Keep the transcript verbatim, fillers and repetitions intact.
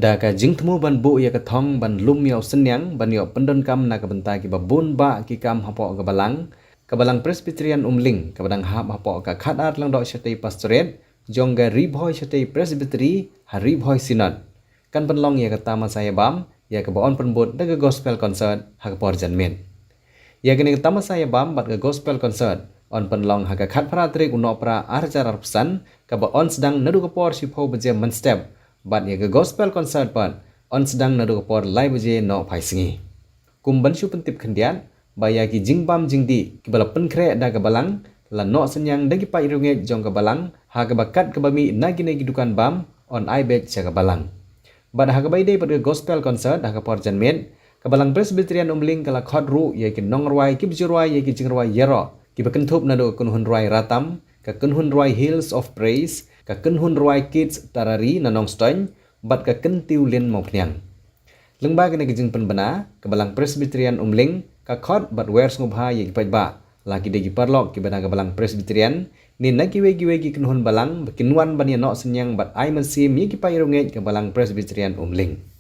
Da ka jingthmu ban buh ïa ka thong ban lum ïa u synñiang ban ïoh pyndonkam na ka bynta kiba bun bah ki kam hapoh ka balang, ka Balang Presbyterian Umling kaba dang hap hapoh ka khatar Lyngdoh Shatei Pastorate jong ka Ri Bhoi Shatei Presbytery ha Ri Bhoi Synod kan pynlong ïa ka tamasa ïa bam ïa kaba yn pynbud da ka Gospel Concert ha ka por janmiet. Ïa kane ka tamasa ïa bam bad ka Gospel Concert yn pynlong ha ka khatphra tarik u Nohprah arhajar arphew san, kaba yn sdang naduh ka por shiphew baje mynstep, bad ïa ka Gospel Concert pat yn sdang naduh ka por lai baje nohphai sngi. Kum ban shu pyntip khyndiat ba ïa ki jingbam jingdih kiba la pynkhreh da ka balang la noh synñiang da ki paid riewngeit jong ka balang ha kaba kat kaba mih na kine ki dukan bam yn ai beit sha ka balang. Bad ha kaba ïadei bad ka Gospel Concert ha ka por janmiet, ka Balang Presbyterian Umling ka la khot ruh ïa ki nongrwai kiba ju rwai ïa ki jingrwai ïaroh kiba kynthup naduh ka kynhun rwai Ratam, ka kynhun rwai Hills of Praise, ka kynhun rwai Kids Tarari na Nongstoiñ, bad ka Kyntiew Lin Mawphniang. Lyngba kane ka jingpynbna, ka Balang Presbyterian Umling ka khot bad wer sngewbha ïa ki paidbah, la ki dei ki paralok kiba na ka Balang Presbyterian ne na kiwei kiwei ki kynhun balang, ba kin wan ban ïa noh synñiang bad ai mynsiem ïa ki paid riewngeit ka Balang Presbyterian Umling.